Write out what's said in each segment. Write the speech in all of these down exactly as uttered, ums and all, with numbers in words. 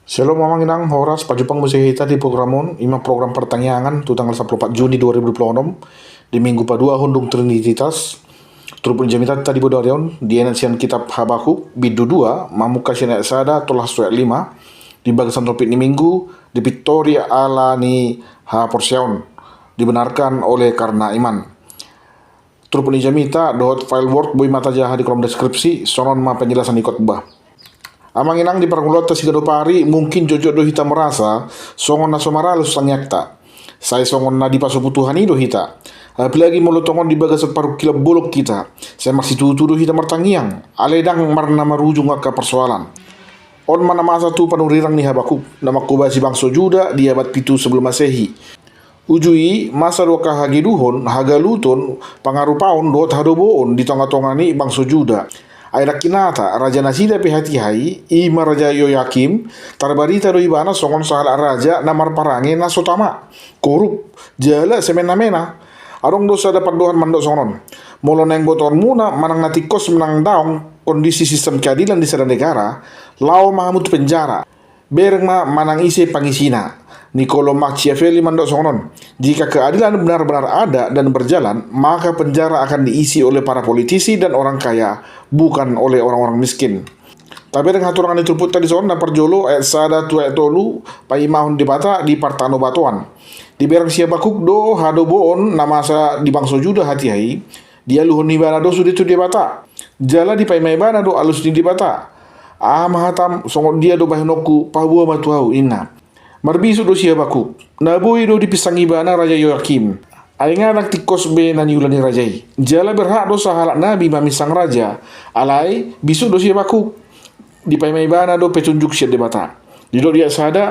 Shalom amang inang, horas, pajumpang muse hita di program on, ima program partangiangan tu tanggal sampulu opat Juni dua ribu dua puluh enam, di minggu paduahon dung Trinitas. Turpuk ni jamitanta di bodari on, dienet sian kitab Habakuk, bindu dua, mamungka sian ayat sada, tolhas tu ayat lima, di bagasan topik ni minggu, dipintori ala ni haporseaon, dibenarkan oleh karena iman. Turpuk ni jamita dohot file Word boi ma tajaha di kolom deskripsi, songon on ma penjelasan ni khotbah. Amang inang, di parngoluanta siganup ari, mungkin jotjot do hita merasa songon na so maralus tangiangta. Sai songon na dipasobu Tuhan i do hita. Apalagi molo tongon di bagasan parungkilan bolon hita, sai marsitutu do hita martangiang, alai ndang marna marujung angka parsoalan. On ma na masa tu panurirang ni Habakuk, na manghobasi bangso Juda di abad pitu sebelum Masehi. Uju i, masa do angka hageduhon, hagaluton, pangarupaon dohot hadoboon di tongatonga ni bangso Juda. Ai ndang hinata, raja nasida pe hatiha i, ima raja Yoyakim, tarbarita do ibana songon sahalak raja na marparange na so tama, korup, jala semenamena. Adong do sada pandohan mandok songon on: Molo naeng botoonmuna manang na tingkos manang daong kondisi sistem keadilan di sada negara, laho ma hamu tu penjara. Bereng ma manang ise pangisina. Niccolo Machiavelli mandok songon on: Jika keadilan benar-benar ada dan berjalan, maka penjara akan diisi oleh para politisi dan orang kaya, bukan oleh orang-orang miskin. Tabereng haturangan ni turpukta dison, na parjolo ayat sada tu ayat tolu, paimahon Debata di partanobatoan. Dibereng si Habakuk do hadoboon na masa di bangso Juda hatiha i, dialuhon ibana do sude tu Debata. Jala dipaima ibana do alus ni Debata. Aha ma hatam, songon dia do bahenonku, paboa ma tu ahu, ninna. Marbisuk do si Habakuk, na boi do dipinsang ibana raja Yoyakim. Ai nga ndang tingkos be na niula ni raja i. Jala berhak do sahalak nabi maminsang raja. Alai bisuk do si Habakuk. Dipaima ibana do petunjuk sian Debata. Didok di ayat sada: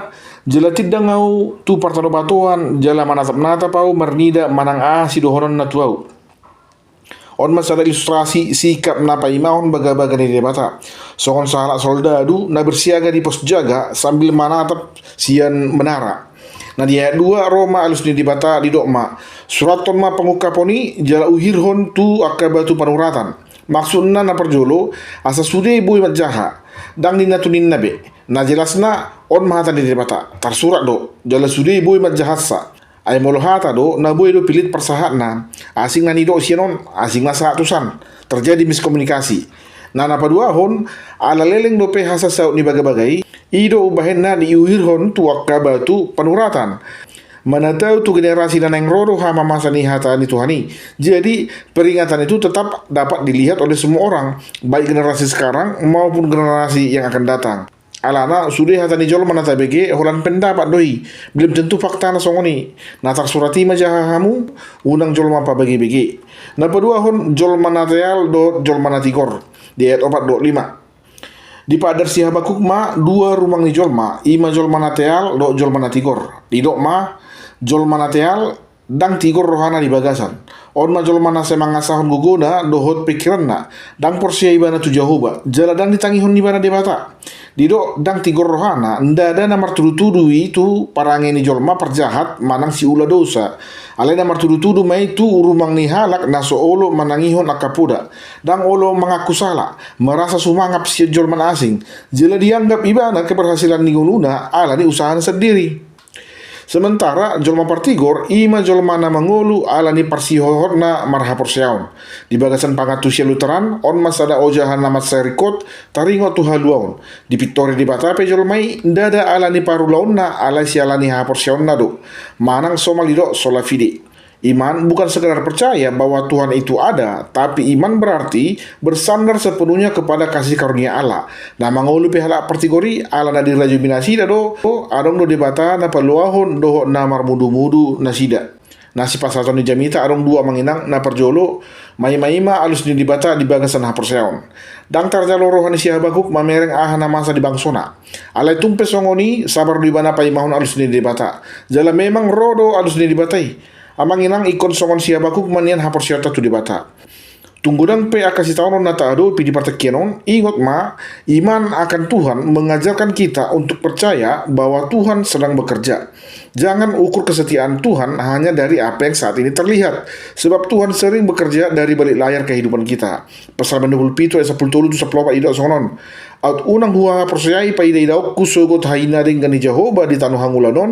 Jala tindang ahu tu partanobatoan, jala manatapnatap ahu marnida manang aha sidohononna tu ahu. On ma sada ilustrasi sikap na paimahon bagabaga ni Debata. Songon sahalak soldadu na bersiaga di pos jaga sambil manatap sian menara. Na di ayat dua ro ma alus ni Debata, didok ma: Surathon ma pangungkapon i, jala uhirhon tu angka batu panuratan. Maksudna na parjolo, asa sude boi manjaha. Ndang ninna tu ninna be. Na jelasna, on ma hata ni Debata, tarsurat do, jala sude boi manjahatsa. Ai molo hata do, na boi do pilit parsahatna, asing na nidok sian on, asing na sahat tusan, terjadi miskomunikasi. Na na paduahon, ala leleng dope hasasaut ni bagabaga i, i do umbahen na diuhirhon tu angka batu panuratan. Manatau tu generasi na naeng ro do hamamasa ni hata ni Tuhan i. Jadi, peringatan itu tetap dapat dilihat oleh semua orang, baik generasi sekarang maupun generasi yang akan datang. Alana, sude hata ni jolma na tabege, holan pendapat do i, belum tentu faktana songon i. Na tarsurat i ma jaha hamu, unang jolma pabegebege. Na paduahon, jolma na teal dohot jolma na tigor. Di ayat opat dohot lima. Dipaandar si Habakuk ma dua rumang ni jolma, ima jolma na teal dohot jolma na tigor. Didok ma, jolma na teal, ndang tigor rohana di bagasan. On ma jolma na sai mangasahon gogona dohot pingkiranna, ndang porsea ibana tu Jahowa, jala ndang ditangihon ibana Debata. Didok ndang tigor rohana, ndada na martudutudu i tu parange ni jolma parjahat manang siula dosa. Alai na martudutudu ma i tu rumang ni halak na so olo manangihon angka poda. Ndang olo mangaku sala, merasa sumangap sian jolma na asing, jala dianggap ibana keberhasilan ni ngoluna ala ni usahana sandiri. Sementara jolma partigor, ima jolma na mangolu ala ni parsihohotna marhaporseaon. Di bagasan pangantusion Lutheran, on ma sada ojahan na mansai ringkot, taringot tu haluaon. Dipintori Debata pe jolma i, ndada ala ni parulaonna, alai siala ni haporseaonna do. Manang somal didok sola fide. Iman bukan sekedar percaya bahwa Tuhan itu ada, tapi iman berarti bersandar sepenuhnya kepada kasih karunia Allah. Na mangolu pe halak partigor i, ala na dirajumi nasida do, adong do Debata na paluahon dohot na marmudumudu nasida. Na sipasahaton ni jamita adong dua amang inang, na parjolo, maimaima alus ni Debata di bagasan haporseaon. Ndang tarjalo roha ni si Habakuk mamereng aha na masa di bangsona. Alai tung pe songon i, sabar do ibana paimahon alus ni Debata. Jala memang ro do alus ni Debata i. Amang inang, ingkon songon si Habakuk ma nian haporseaonta tu Debata. Tung godang pe angka sitaonon na taadopi di partingkian on, ingot ma, iman akan Tuhan mengajarkan kita untuk percaya bahwa Tuhan sedang bekerja. Jangan ukur kesetiaan Tuhan hanya dari apa yang saat ini terlihat, sebab Tuhan sering bekerja dari balik layar kehidupan kita. Psalmen dua puluh pitu ayat sampulu tolu tu sampulu opat didok songon on: Aut unang huhaporseai paidaidaonku sogot hahiana denggan ni Jahowa di tano hangoluan on.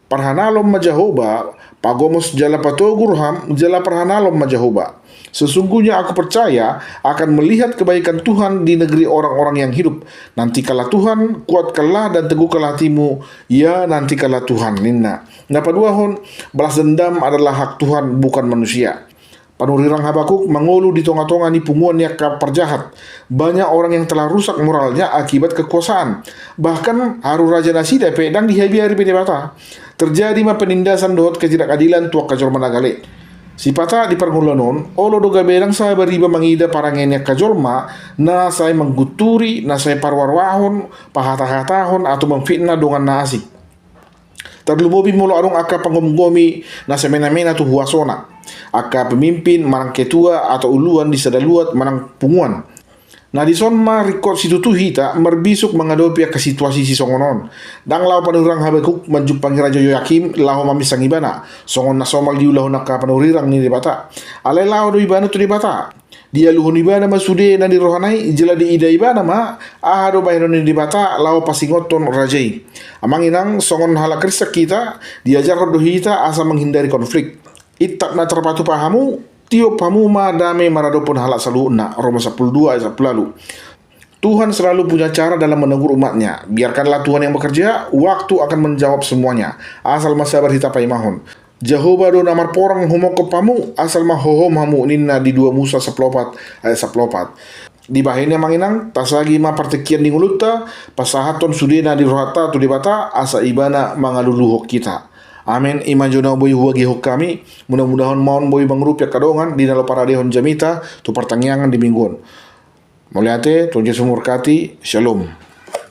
Parhanalon ma Jahowa, pagomos jala patogu roham, jala parhanalon ma Jahowa. Sesungguhnya aku percaya akan melihat kebaikan Tuhan di negeri orang-orang yang hidup. Nantikanlah Tuhan, kuatkanlah dan teguhkanlah hatimu, ya, nantikanlah Tuhan, ninna. Na paduahon, balas dendam adalah hak Tuhan, bukan manusia. Panurirang Habakuk mangolu di tonga-tonga ni punguan ni angka parjahat. Banyak orang yang telah rusak moralnya akibat kekuasaan. Bahkan haru raja nasida pe ndang dihabiari be Debata. Terjadi ma penindasan dohot ketidakadilan tu angka jolma na gale. Sipata di parngoluan on, olo do gabe ndang sabar iba mangida parange ni angka jolma na sai manggunturi, na sai parwaroahon, pahatahatahon, atau mamfitnah dongan na asing. Tarlumobi molo adong angka panggomgomi na semena-mena tu huasona, angka pemimpin manang ketua atau uluan di sada luat manang punguan. Na dison ma ringkot situtu hita marbisuk mangadopi angka situasi sisongon on. Ndang laho panurirang Habakuk manjumpangi Raja Yoyakim laho maminsang ibana, songon na somal diulahon angka panurirang ni Debata. Alai laho do ibana tu Debata. Dialuhon ibana ma sude na di rohana i, jala diida ibana ma aha do bahenon ni Debata laho pasingothon raja i. Amang inang, songon halak Kristen hita, diajarhon do hita asa menghindari konflik. Intap na tarpatupa hamu, tiop hamu ma dame maradophon halak saluhutna, Roma sampulu dua ayat sampulu ualu. Tuhan selalu punya cara dalam menegur umat-Nya. Biarkanlah Tuhan yang bekerja, waktu akan menjawab semuanya. Asal ma sabar hita paimahon. Jahowa do na marporang humongkop hamu, asal ma hohom hamu, ninna di dua Musa sampulu opat ayat sampulu opat. Dibahen i, amang inang, tasagi ma partingkian ni ngolunta, pasahathon sude na di rohanta tu Debata, asa Ibana mangaluluhon hita. Amen. I ma jo na boi huagihon hami. Mudah-mudahon ma on boi mangurupi angka dongan di na laho paradehon jamita tu partangiangan di minggu on. Mauliate, Tuhan Jesus memberkati. Shalom.